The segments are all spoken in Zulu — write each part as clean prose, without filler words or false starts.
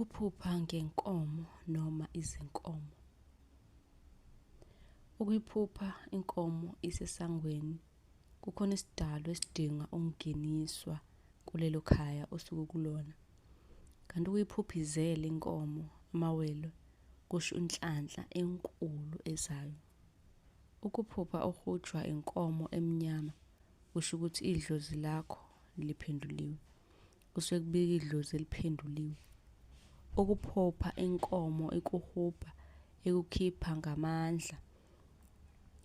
Ukuphupha ngenkomo noma izinkomo. Ukuyiphupha inkomo isesangweni, kukhona isidalwa esidinga ukungeniswa kulelo khaya osuke ukulona. Kanti ukuyiphupha izele inkomo, amawele, kusho inhlanhla enkulu ezayo. Ukuphupha uhujwa inkomo emnyama, kusho ukuthi idlozi lakho liphenduliwe. Kusuke kubika idlozi eliphenduliwe. Ukuphupha inkomo ikuhubha, ikukhipha ngamandla,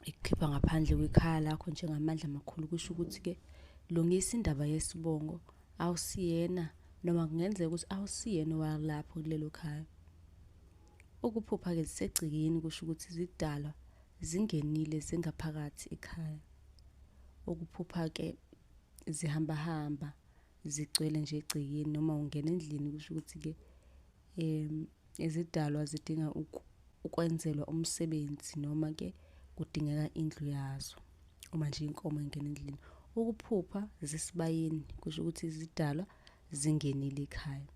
ikukhipha ngaphandle kwekhaya lakho njengamandla amakhulu, kusho ukuthi-ke lungisa indaba yesibongo, awusiyena noma kungenzeka ukuthi awusiyena owalapho kulelo khaya. Ukuphupha-ke zisegcekeni kusho ukuthi izidalwa zingenile zingaphakathi ekhaya. Ukuphupha-ke zihambahamba zigcwele nje egcekeni noma ungena endlini kusho ukuthi-ke izidalwa zidinga ukwenzelwa umsebenzi noma-ke kudingeka indlu yazo. Uma nje inkomo ingena endlini. Ukuphupha zisesibayeni kusho ukuthi izidalwa zingenile ekhaya.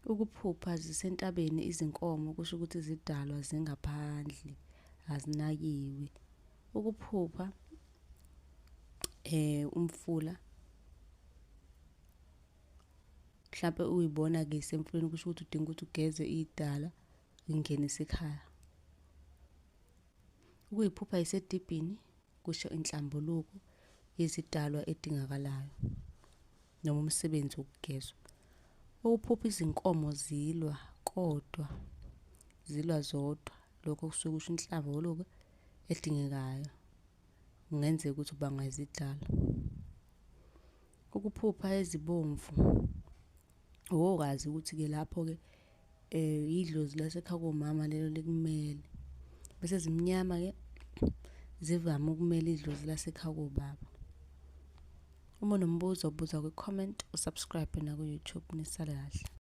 Ukuphupha zisentabeni izinkomo kusho ukuthi izidalwa zingaphandle, azinakiwe. Ukuphupha umfula, mhlampe uy'bona-ke isemfuleni kusho ukuthi udinga ukuthi ugeze iy'dalwa, uy'ngenise ekhaya. Ukuy'phupha yisedibhini kusho inhlambuluko yezidalwa edingakalayo noma umsebenzi wokugezwa. Ukuphupha izinkomo zilwa kodwa, zilwa zodwa, lokho kusuke kusho inhlambuluko edingekayo. Kungenzeka ukuthi kubangwa izidalwa. Ukuphupha ezibomvu, wowazi ukuthi-ke lapho-ke idlozi lasekhaya komama lelo likumele. Bese ezimnyama-ke zivame ukumela idlozi lasekhaya kobaba. Uma unombuzo buza kwi-comment, u-subscribe naku-YouTube, nisale kahle.